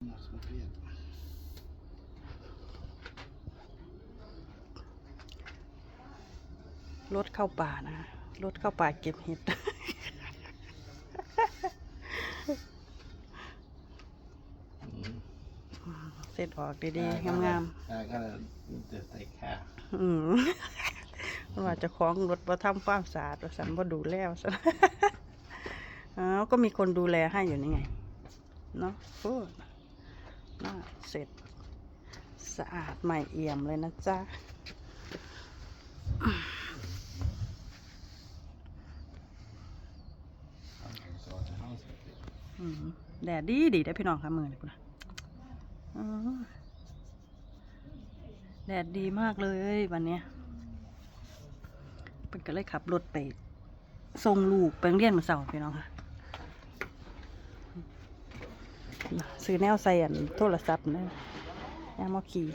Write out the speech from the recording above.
ລົດເຂົ້າປ່ານະ ລົດເຂົ້າປ່າເກັບເຫັດ. ເຊັດອອກດີໆ ງາມໆ ແລ້ວກໍຈະໃສ່ຂາ ອືມ ເພິ່ນວ່າເຈົ້າຂອງລົດບໍ່ທຳຄວາມສະອາດວ່າຊັ້ນ ບໍ່ດູແລວ່າຊັ້ນ. ອ້າວ ກໍມີຄົນດູແລໃຫ້ຢູ່ນີ້ໄງເນາະ. ໂອ້ ເນາະ ເຊັດສະອາດໃໝ່ອ່ຽມເລີຍນະຈ໊ະ. ອືມ ແດດດີດີເດ້ພີ່ນ້ອງຄ່ະ ມື້ນີ້ພຸ້ນນະ. ເອີ ແດດດີມາກເລີຍບັດນີ້. ເພິ່ນກໍເລີຍຂັບລົດໄປສົ່ງລູກໄປໂຮງຮຽນມື້ເຊົ້າພີ່ນ້ອງຄ່ະ. ຊື້ແນວໃສ່ອັນໂທລະສັບເດີ ຍາມເຮົາຂີ່.